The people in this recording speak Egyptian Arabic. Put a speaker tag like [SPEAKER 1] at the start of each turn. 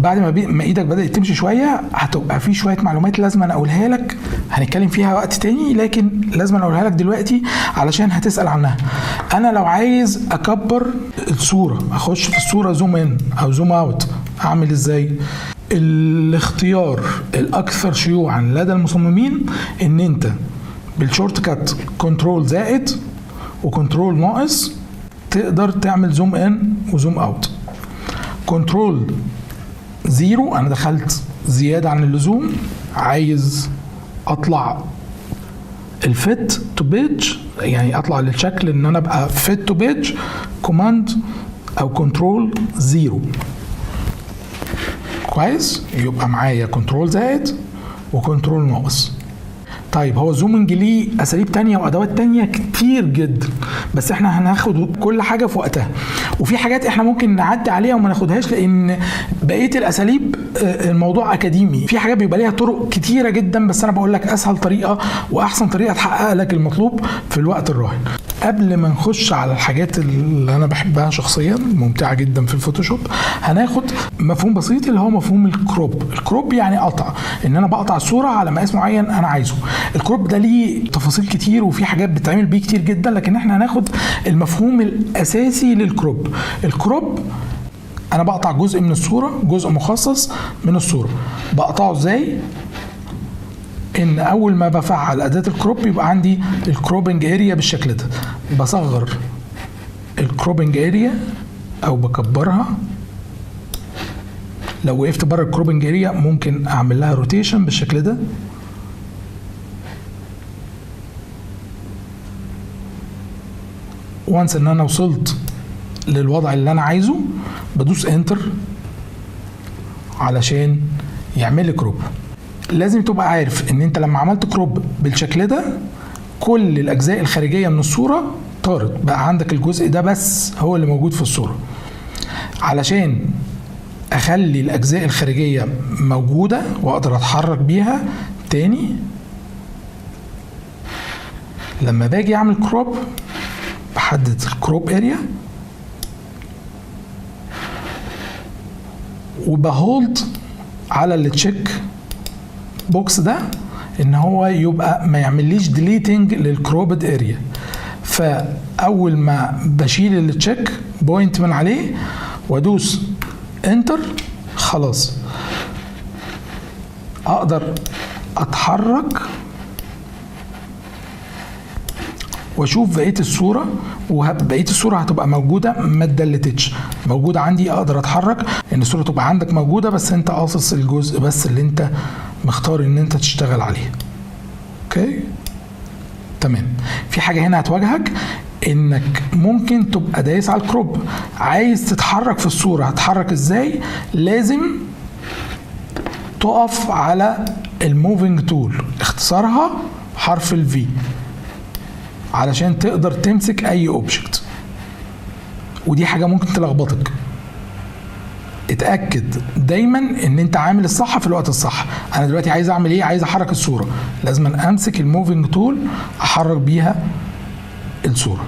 [SPEAKER 1] بعد ما ايدك بدات تمشي شوية هتبقى في شوية معلومات لازم انا اقولها لك، هنتكلم فيها وقت تاني، لكن لازم انا اقولها لك دلوقتي علشان هتسال عنها. انا لو عايز اكبر الصورة، اخش في الصورة zoom in او zoom out، اعمل ازاي؟ الاختيار الاكثر شيوعا لدى المصممين ان انت بال shortcut control زائد و control ناقص تقدر تعمل zoom in و zoom out. control zero انا دخلت زيادة عن اللزوم، عايز اطلع ال fit to page، يعني اطلع للشكل ان انا ابقى fit to page، command او control zero. كويس، يبقى معايا control زائد و control ناقص. طيب هو ال zooming ليه اساليب تانية وادوات تانية كتير جدا، بس احنا هناخد كل حاجة في وقتها، وفي حاجات احنا ممكن نعدي عليها وما ناخدهاش لان بقية الاساليب الموضوع اكاديمي، في حاجات بيبقى ليها طرق كتيرة جدا، بس انا بقول لك اسهل طريقه واحسن طريقه تحقق لك المطلوب في الوقت الراهن. قبل ما نخش على الحاجات اللي انا بحبها شخصيا ممتعة جدا في ال Photoshop، هناخد مفهوم بسيط اللي هو مفهوم ال crop. ال crop يعني قطع، ان انا بقطع الصورة على مقاس معين انا عايزه. ال crop ده ليه تفاصيل كتير وفي حاجات بتتعمل بيه كتير جدا، لكن احنا هناخد المفهوم الاساسي لل crop. ال crop انا بقطع جزء من الصورة، جزء مخصص من الصورة. بقطعه ازاي؟ ان اول ما بفعل اداه ال crop يبقى عندي ال cropping area بالشكل ده، بصغر ال cropping area او بكبرها. لو وقفت بره ال cropping area ممكن اعمل لها rotation بالشكل ده. once ان انا وصلت للوضع اللي انا عايزه بدوس enter علشان يعمل لي crop. لازم تبقى عارف ان انت لما عملت crop بالشكل ده كل الاجزاء الخارجية من الصورة طارت، بقى عندك الجزء ده بس هو اللي موجود في الصورة. علشان اخلي الاجزاء الخارجية موجودة واقدر اتحرك بيها تاني، لما باجي اعمل crop بحدد ال crop area وب hold على ال check box ده ان هو يبقى ما يعمليش deleting لل cropped area. فاول ما بشيل ال check point من عليه وادوس enter، خلاص اقدر اتحرك واشوف بقية الصورة، وبقية الصورة هتبقى موجودة ما اتدلتتش، موجودة عندي اقدر اتحرك. ان الصورة تبقى عندك موجودة بس انت قاصص الجزء بس اللي انت مختار ان انت تشتغل عليه. okay تمام. في حاجة هنا هتواجهك، انك ممكن تبقى دايس على ال crop، عايز تتحرك في الصورة، هتحرك ازاي؟ لازم تقف على ال moving tool، اختصارها حرف ال V، علشان تقدر تمسك اي object. ودي حاجة ممكن تلخبطك. اتاكد دايما ان انت عامل الصح في الوقت الصح. انا دلوقتي عايز اعمل ايه؟ عايز احرك الصورة، لازم امسك ال moving tool احرك بيها الصورة.